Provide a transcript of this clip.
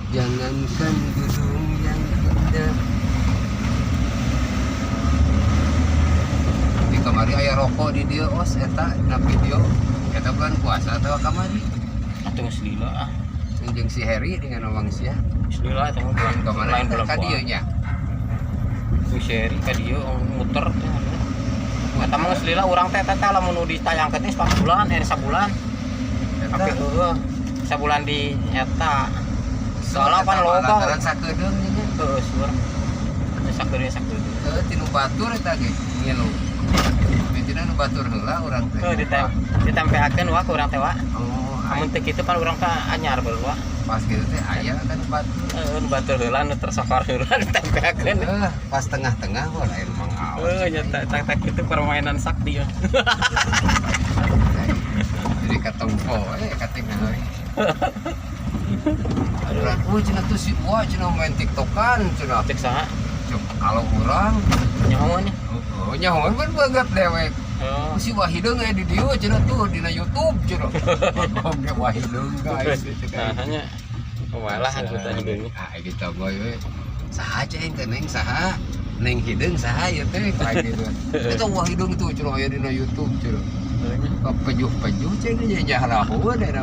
Jangankan gedung yang indah. Di kamari aya rokok di dieu, os eta na video. Eta bulan puasa atau kamari? Atuh geus lila ah. Jeung si Heri dengan ngomong sia. Geus lila eta mah bulan Kamari lain bulan ka dieu nya. Ku seri ka dieu muter teh. Eta mah geus lila urang teh eta teh lamun nu ditayangkeun teh sabulan, eh sabulan. Tapi heueuh sabulan di eta. Soalnya pan loba. Lantaran sakedeung nya. Heueuh sur. Sakedeung sakedeung. Heueuh, tinu batur eta ge ngilu. Intina nu batur heula urang teh. Heuh, ditempeakeun wa ku urang teh wa. Oh, Amun teu kitu pan urang teh anyar baru wa. Pas gitu teh aya kan batur. Heueuh, nu batur heula nu tersokor heula ditempeakeun. Heuh, pas tengah-tengah wah lain mang awas. Heuh nya tak tak kitu permainan sakti ya. Jadi katempo eh katingal euy. Aduh, oh cenah tuh si wah cenah main TikTokan cenah. Cek saha? Cuk, kalau urang Nyaho nya. Oh, nyaho kan banget dewek. Oh. Si Wahideung aya di dieu cenah tuh dina YouTube cenah. Bagong ge Wahideung guys. Nah, hanya kumaha lah anggota hideungnya. Ah, gitu boy we. Saha ceng teh neng saha? Neng hideung saha ya teh kayak gitu. Itu Wahideung tuh cenah aya dina YouTube cenah. Pejuh-pejuh ceng nya nyahrahu. Gua teh jadi